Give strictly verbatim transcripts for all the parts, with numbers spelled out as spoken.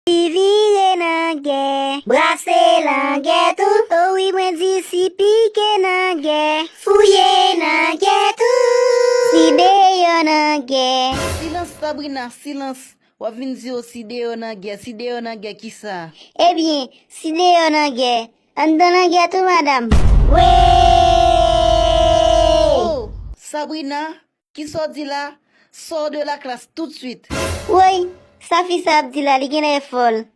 Si vire nan gè, brase nan gè tou. O wi, mwen di si pike nan gè, fouye nan gè tou. Si deyò nan gè. Silans, Sabrina, silans. W ap vin di yo si deyò nan gè, si deyò nan gè kisa? Ebyen, si deyò nan gè, anndan nan gè tou, madanm. Wey! Oh, Sabrina, kisa w di la? Sors de la classe tout de suite. Woy, sa fi sa ap di la, li genlè fòl.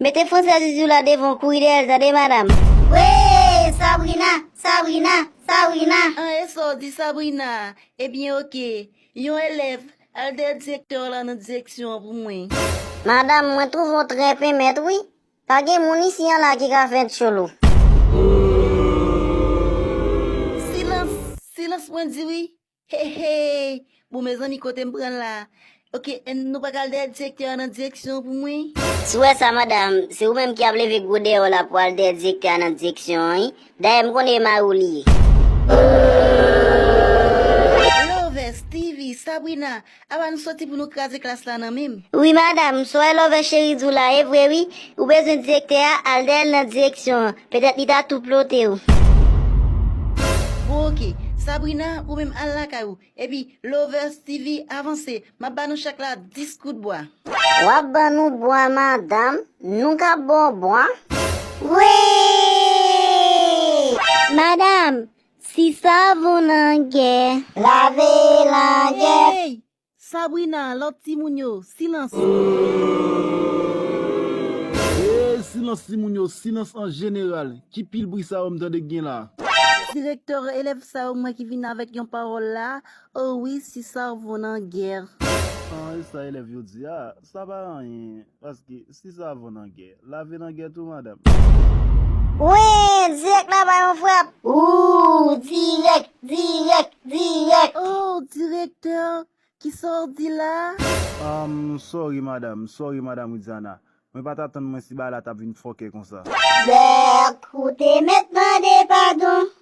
Mete fransèz ou di w la devan w, kouri dèyè l, tande, madanm. Wey, Sabrina, Sabrina, Sabrina. An, e sa w di, Sabrina? Ebyen, oke. Yon elèv, al dèyè direktè la nan direksyon an pou mwen. Madanm, mwen twouve w trè penmèt, wi. Pa gen moun isi an la ki ka fè tcholo. Silans, silans, mwen di wi. Hey, hey. Bon, mezanmi, kote m pran la? Oke, en, nou pa ka al dèyè direktè a nan direksyon an pou mwen? Si w wè sa, madanm, se ou menm ki ap leve gwo dèyè w la pou al dèyè direktè a nan direksyon an, wi. Dayè, m konnen e mari w li ye. Love, Stevie, Sabrina, apa nou soti pou nou kraze klas la nan menm? Wi, madanm, sa w wè Love cheri di w la, e vre, wi. Ou bezwen direktè a, al dèyè l nan direksyon an. Petèt li ta tou plote w. Bon, oke. Sabrina, ou menm al lakay ou. Epi, Love, Stevie, avanse. M ap ba nou chak la dis kout bwa. W ap ban nou bwa, madanm? Nou k ap ba w bwa? Wi! Madanm, si savon nan gè. Lave nan gè. Hey! Sabrina, lòt timoun yo, silans. Hey, silans timoun yo, silans an jeneral. Ki pil bri sa yo m tande k gen la? Direktè, elèv sa yo m wè ki vin avèk yon pawòl la. O wi, si savon nan gè. An, e sa elèv yo di a, sa pa anyen, paske si savon nan gè, lave nan gè tou, madanm. Wi, dirèk la ba yon frap. Ou, dirèk, dirèk, dirèk. Oh, direktè, kisa w di la? Um, sorry, madanm, sorry, madanm Widiana. Mwen pa t atann mwen si bagay la t ap vin fòkè konsa. Dèk, ou te mèt mande padon.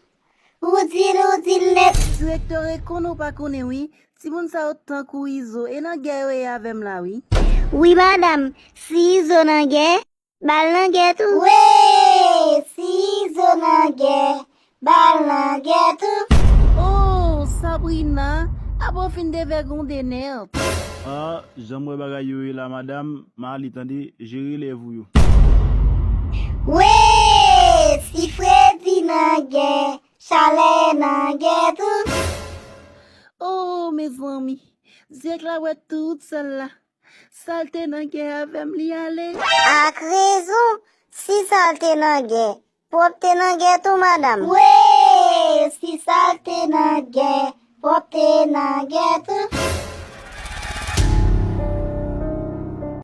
Ou di l, ou di l nèt. Direktè, e konnen w pa konnen wi. Timoun sa yo tankou izo, e nan gè yo ye avè m la wi. Wi, madanm, si izo nan gè, bal nan gè tou. Wi, si izo nan gè, bal nan gè tou. Oh, Sabrina, apa w fin devègonde nèt? Ah, jan m wè bagay yo ye la, madanm, m ale tande, jere lèv ou yo. Wi, si fredi nan gè, chalè nan gè tou. Oh, mezanmi, dirèk la wè tout sal la. Sa l te nan gè avè m, li ale. Ak rezon, si sa l te nan gè, pwòpte nan gè tou, madanm. Wi, si sa l te nan gè, pwòpte nan gè tou.